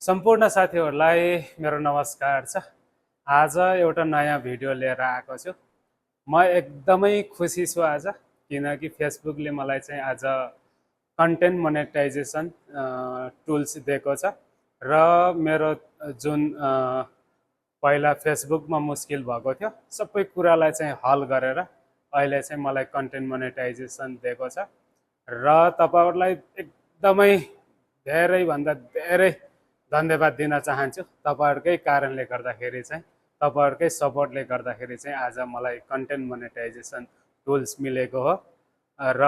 सम्पूर्ण साथीहरूलाई मेरो नमस्कार छ। आज एउटा नयाँ भिडियो लिएर आएको छु। म एकदमै खुसी छु आज, किनकि फेसबुकले मलाई चाहिँ आज कन्टेन्ट मोनेटाइजेसन टुल्स दिएको छ र मेरो जुन पहिला फेसबुकमा मुस्किल भएको थियो सबै कुरालाई चाहिँ हल गरेर अहिले चाहिँ मलाई कन्टेन्ट मोनेटाइजेसन दिएको छ र तपाईहरुलाई एकदमै धेरैभन्दा धेरै धन्यवाद दिन चाहन्छु। तपाईहरुकै कारणले गर्दाखेरि चाहिँ, तपाईहरुकै सपोर्टले गर्दाखेरि चाहिँ आज मलाई कन्टेन्ट मोनेटाइजेसन टुल्स मिलेको हो र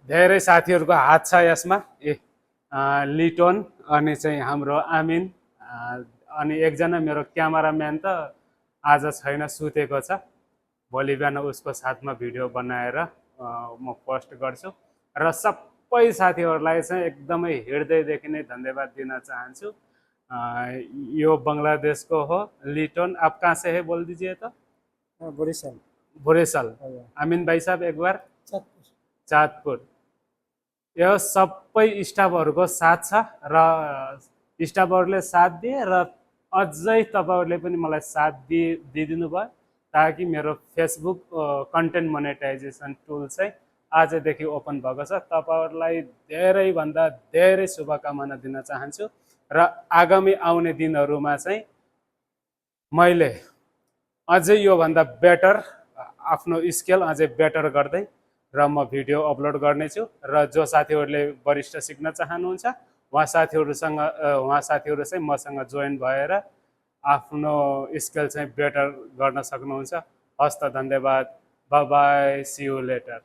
धेरै साथीहरुको हात छ यसमा। लिटोन अनि चाहिँ हाम्रो आमिन अनि एकजना मेरो क्यामेराम्यान त आज छैन, सुतेको छ। भोलि बिहान उसको साथमा भिडियो बनाएर म पोस्ट गर्छु र सबै साथीहरुलाई चाहिँ एकदमै हृदयदेखि नै धन्यवाद दिन चाहन्छु। यो बंगलादेश को हो लिटोन। आप कहाँ से है बोल दीजिए तो? बोरीसल। बोरीसल। आमिन भाई साहब एक बार? चाँदपुर। यो सबै स्टाफहरुको साथ छ र स्टाफहरुले साथ दिए र अझै तपाईहरुले पनि मलाई साथ दिदिनु भयो ताकि मेरो फेसबुक कन्टेन्ट मोनेटाइजेसन टुल चाहिँ आजदेखि ओपन भएको छ। तपाईहरुलाई धेरै भन्दा धेरै शुभकामना दिन चाहन्छु र आगामी आउने दिनहरुमा चाहिँ मैले अझै यो भन्दा बेटर आफ्नो स्केल अझै बेटर गर्दै र म भिडियो अपलोड गर्नेछु र जो साथीहरुले वरिष्ठ सिक्न चाहनुहुन्छ उहाँ साथीहरु चाहिँ मसँग जोइन भएर आफ्नो स्केल चाहिँ बेटर गर्न सक्नुहुन्छ। हस्त, धन्यवाद। Bye bye, see you letter.